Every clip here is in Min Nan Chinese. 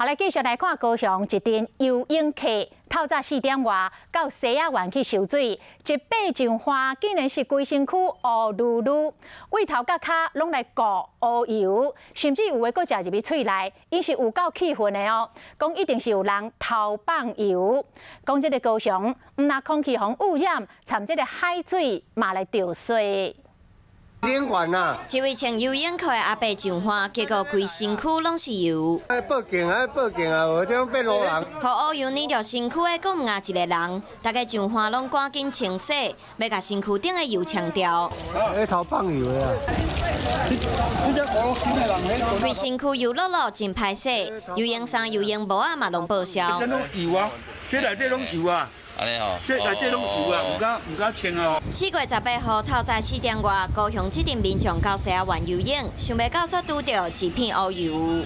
好來，繼續來看高雄一陣游泳客，透早4點外到西仔灣去游水，一爬上岸，竟然是規身軀烏嚕嚕，對頭佮跤攏來糊烏油，甚至有的閣食入去喙內，𪜶是有夠氣憤的哦，講一定是有人偷放油，講這个高雄毋但空氣予污染，摻這个海水嘛來著衰。頂懸啊！一位穿游泳褲的阿伯上岸，結果規身軀攏是油。愛報警啊！報警啊！無這種變路人。予烏油黏著身軀的，閣毋止一个人，大家上岸攏趕緊清洗，欲共身軀頂的油沖掉。咧偷放油的啊！規身軀油漉漉，真歹洗。游泳衫、游泳帽仔嘛攏報銷。這攏油啊！這內底攏油啊！按呢吼，這內底攏油啊，毋敢穿啊！4月18號透早4點外，高雄這陣民眾到西仔灣游泳，想袂到煞拄著一片烏油。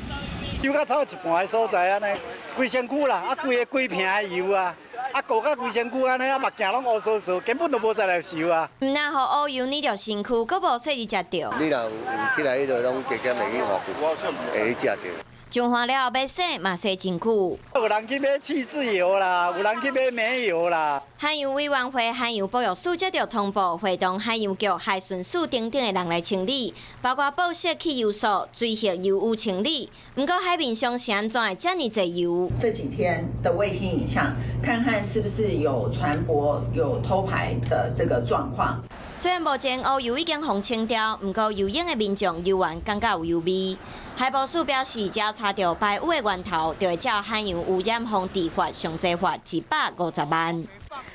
游到差一半的所在按呢，規身軀啦，啊規个規片的油啊，啊糊甲規身軀按呢，啊目鏡攏烏趖趖，根本就無再來游啊。毋但予烏油黏著身軀，閣無細膩食著。你若有起來，彼落攏加減會去發會去食著。上岸了後欲洗嘛洗真久。有人去買氣制油啦，有人去買煤油啦。海洋委員會海洋保育署接著通報，會同海洋局、海巡署等等的人來清理，包括布設棄油所、追核油污清理。毋過海面上是按怎會遮爾濟油？這幾天的衛星影像，看看是不是有船舶有偷排的這個狀況。雖然目前烏油已經予清掉，毋過游泳的民眾猶原感覺有油味。海保署表示，只要查著排污的源頭，就會照海洋污染防治法上濟罰150萬。